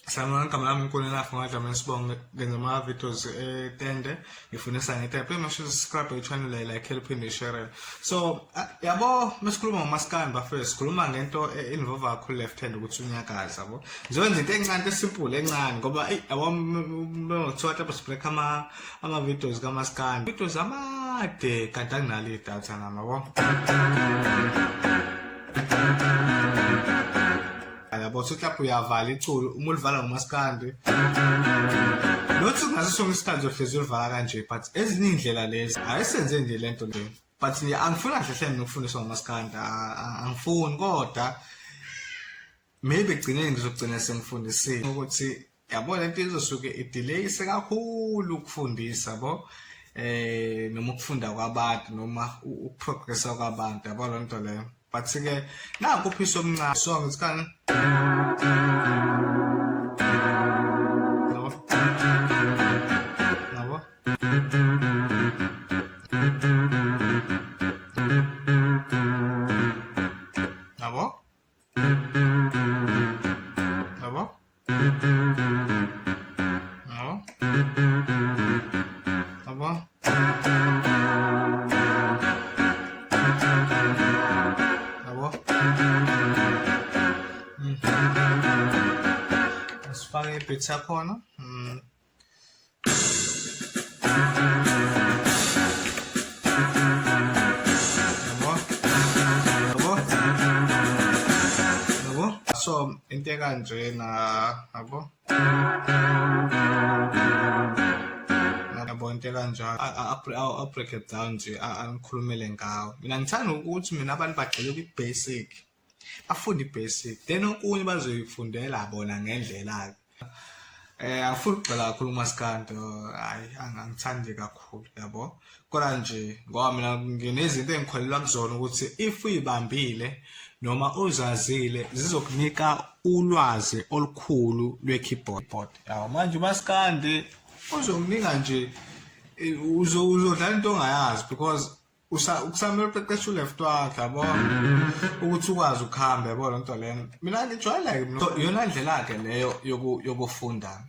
Sanibona, igama lami uNkululeko Ngadlame Sibonge, ngenza ama-videos etende, ngifundisa ngetende. Please make sure to subscribe i-channel, like, liphinde share. So yabo, mesikhuluma ngomaskandi bafethu, sikhuluma ngento e-involve kakhulu left hand ukuthi unyakaze, yabo. Ngizokwenza into encane, into esimple encane, ngoba eyi yabo kuthiwa mhlawumbe sibreak ama-videos kamaskandi, videos amade, kanti anginalo idatha nami, yabo. Yabo, so mhlawumbe uyavala iculo, uma ulivala ngomaskandi, not ngaso sonke isikhathi uzohlezi ulivala kanje, but ezinye iy'ndlela lezi ayisenze nje lento le. But nje angifuni kahle hle mina ukufundiswa ngomaskandi, angifuni, kodwa maybe ekugcineni ngizogcina sengifundisile ukuthi yabo lento izosuke ideleyise kakhulu ukufundisa, yabo, noma ukufunda kwabantu noma ukuprogressa kwabantu, yabo loo nto leyo. But ke nanku uphisi omncane, so ngithi kani, yabo, yabo, yabo, yabo, yabo, yabo, yabo. Sifake i-beat yakhona. Yabo, yabo, yabo. So into ekanjena, yabo, yabo, into ekanjalo. I'll break it down nje, angikhulumele ngawo. Mina ngithanda ukuthi mina abantu bagxile kwi-basic, bafunde i-basic, then okunye bazoyifundela bona ngendlela-ke. Angifuni ukugxila kakhulu kumaskandi, hhayi, angithandi kakhulu, yabo, kodwa nje ngoba mina nginezinto engikholelwa kuzona ukuthi if uyibambile noma uzazile zizokunika ulwazi olukhulu lwe-keyboard, yabo. Manje umaskandi uzokunika nje, uzodlala into ongayazi because kusamele uqeqeshe uleft wakhe, yabo, ukuthi ukwazi ukuhamba, yabo, lento leyo. Mina ngijwayele-ke mina. So iyona ndlela-ke leyo yokufunda.